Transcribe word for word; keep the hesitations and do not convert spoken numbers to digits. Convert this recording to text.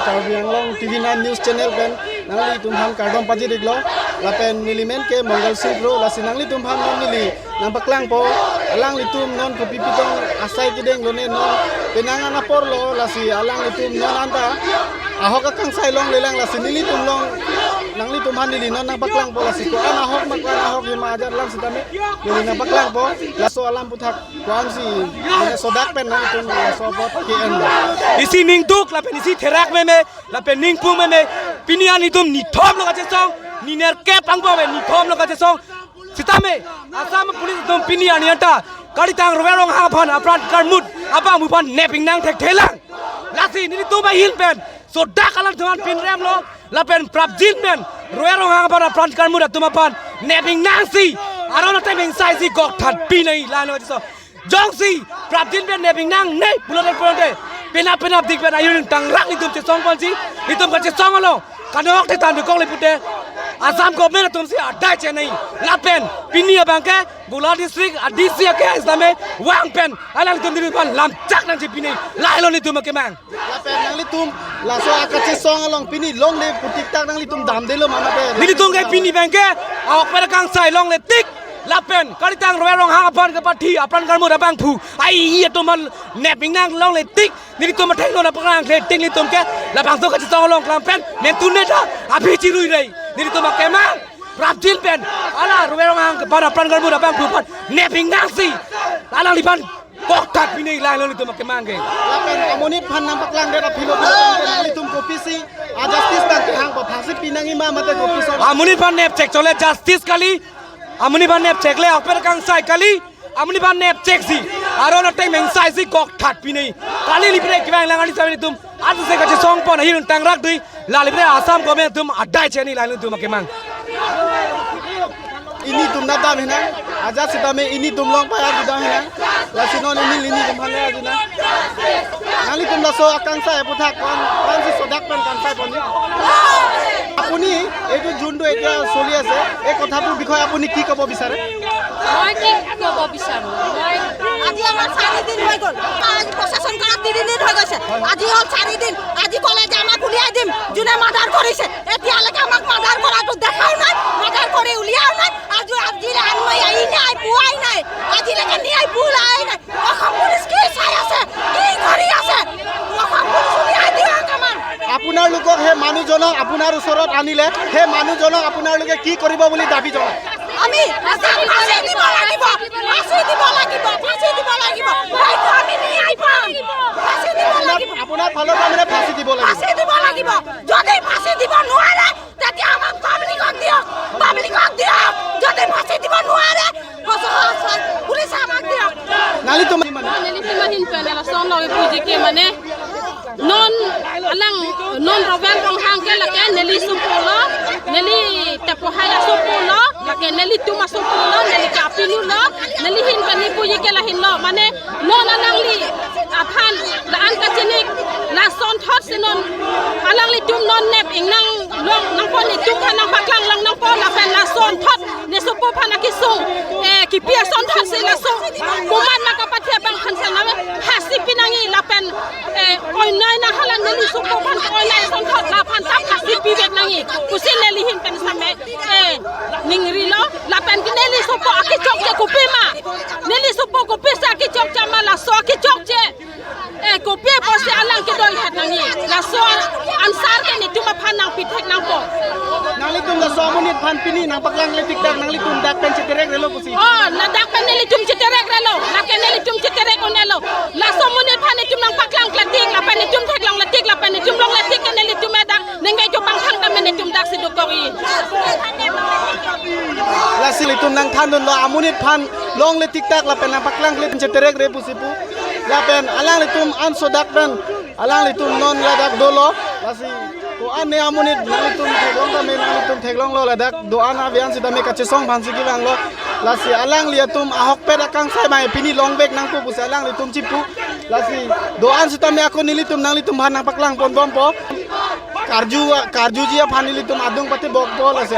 Karbi Anglong T V nine News Channel pen nanglitum aphan kardom pajir-iklo, lapen neli men ke Mongal Sing Kro, lasi nanglitum aphan non neli nangpaklangpo, alanglitum non kopi pitong asai kedeng lone non penang an apor lo, lasi alanglitum non anta ahok akangsai longlelang, lasi nelitum along nanglitum aphan neli non nangpaklangpo, lasi ko-an ahok ma ko-an ahok ma ajat alam sitame neli nangpaklangpo, laso alam aputhak ko-ansi mane sodak pen nanglitum laso apot ke-en. Isi ningduk lapen isi therak meme, lapen ningpung meme, pini an itum nithom lo kachesong, ni nerkep angbong me nithom lo kachesong. Sitame, Assam Police atum pini arni anta, kalitang Rove Ronghang aphan apran karmut abangphu aphan nepingnang thekthelang. Lasi nelitum ahin pen sodak alanglitum aphan pinrem lo, lapen prapjin pen Rove Ronghang aphan apran karmut atum aphan nepingnangsi aron ateng mengsaisi kokthat pinai lano so. Jongsi prapjin pen nepingnangne pulote pulote penap penap dik pen ayun tangrak nelitum chesong ponsi, nelitum kachesong along kanok te tan dukong le pute Assam government atumsi adai chenai. Lapen pini abang ke Golaghat district a D C ake sitame vang pen alanglitum nelitum aphan lamchak nangchepinai, lahelo nelitum akemang. Lapen nanglitum laso akachesong along pini longle pu tiktak nanglitum damdelo ma mate? Nelitum ke pini abang ke ahokpet akangsai longle tik, lapen kalitang Rove Ronghang aphan kepathi apran karmut abangphu ai-i atum aphan nepingnang longle tik, nelitum athengno na pengang kle tik nelitum ke labangso kachesong along klam pen mentu neta aphi chirui rei. Nelitum akemang prapjin pen ala Rove Ronghang aphan apran karmut abangphu aphan nepingnangsi alangliphan kokthat pinai, lahelo nelitum akemang ke. Lapen amonit aphan nangpaklangdet aphi lo, nanglitum kopisi a justice abang kehang pa, phasi pinangji ma mate kopisi? Amonit aphan nepchek chole, justice kali. Amonit aphan nepchekle, ahokpet akangsai kali. Amonit aphan nepcheksi aron ateng mengsaisi kokthat pinai. Kali lipre kevang lang ani sami nelitum. Adu se kachesong pon ahin tangrak dui. Lale bre Assam government atum adai chenai, lahelo nelitum akemang. Initum na dam hinang, ajat sitame initum along payar dam hinang. Lasi non ini initum aphan le ajina. Nanglitum laso akangsai aputhak ko-an, ko-ansi sodak pen kangsai ponji? আপুনি এইটো যোনটো এতিয়া চলি আছে, এই কথাটোৰ বিষয়ে আপুনি কি ক'ব বিচাৰে? মই কি ক'ব বিচাৰো? মই আজি আমাৰ চাৰি দিন হৈ গ'ল। আজি প্ৰচেছন কৰা তিনি দিন হৈ গৈছে। আজি হ'ল চাৰি দিন। আজি ক'লে যে আমাক উলিয়াই দিম, যোনে মাৰ্ডাৰ কৰিছে। এতিয়ালৈকে আমাক মাৰ্ডাৰ কৰাটো দেখাও নাই, মাৰ্ডাৰ কৰি উলিয়াও নাই। আজি, আজিলে আমি এই নাই, পোৱাই নাই। আজিলৈকে ন্যায় পোৱাই নাই। অসম পুলিচ কি চাই আছে? কি কৰি আছে? অসম পুলিচ উলিয়াই দিয়ক আমাক। আপোনালোকক সেই মানুহজনক আপোনাৰ ওচৰত আনিলে, সেই মানুহজনক আপোনালোকে কি কৰিব বুলি দাবী জনায়? আমি ফাঁচী, ফাঁচী দিব লাগিব, ফাঁচী দিব লাগিব, ফাঁচী দিব লাগিব। হয়তো আমি ন্যায় পাম। ফাঁচী দিব আপোনাৰ, লাগিব। আপোনাৰ ফালৰ পৰা মানে ফাঁচী দিব লাগিব। ফাঁচী দিব লাগিব। যদি ফাঁচী দিব নোৱাৰে, তেতিয়া আমাক পাব্লিকক দিয়ক, পাব্লিকক দিয়ক। যদি ফাঁচী দিব নোৱাৰে, সচ-, সচ-, পুলিচে আমাক দিয়ক। Nanglitum, nelitum ahin pen lason lo puji ke mane non alang non Rove Ronghang ke lake neli sopo lo, neli tepo hai asopo lo, lake nelitum asopo lo, neli ke apinu lo, neli ahin pen neli puji ke lahin lo, mane non alangli aphan la-an kachini, lasonthotsi non alanglitum non nepingnang longnangpo, nelitum aphan nangpaklang longnangpo, lapen lasonthot ne sopo aphan akesung, eh, kipi asonthotsi laso komat nangkapathe abang aphan sitame phasi pinangji lapen, eh, oinai nanghalang neli sopo aphan oinai asonthot laphan ta phasi pivek nangji pusi neli ahin pen sitame, eh, ningri lo, lapen ke neli sopo akechokche kopima, neli sopo kopisi akechokche ma, laso akechokche, eh, kopi apotsi alang kedo-ihet nangji, laso answer ke nelitum aphan nangpithek nangpo. Nanglitum laso amonit aphan pini nangpaklang le tiktak nanglitum dak pen cheterek relo pusi? Oh, ladak pen nelitum cheterek relo, lake nelitum cheterek un-elo. Laso amonit aphan nelitum nangpaklang kletik, lapen nelitum theklong letik, lapen nelitum long letik ke nelitum edak ningve chopang thang tame nelitum daksi dokok-i. Lasi nelitum nangthandunlo, amonit aphan longle tiktak lapen nangpaklang kle cheterek re pusi pu. Lapen alanglitum an sodak pen alanglitum non ladak dolo. Lasi ko-an ne amonit nanglitum theklong tame nanglitum theklonglo, ladak do-an abian sitame kachesong aphansi kevanglo. Lasi alangli atum ahokpet akangsai mai pini longvek nangpo pusi alanglitum chipu. Lasi do-an sitame ako nelitum nanglitum aphan nangpaklang ponbompo. Karju, karjuji aphan nelitum adung pati bokpo lasi.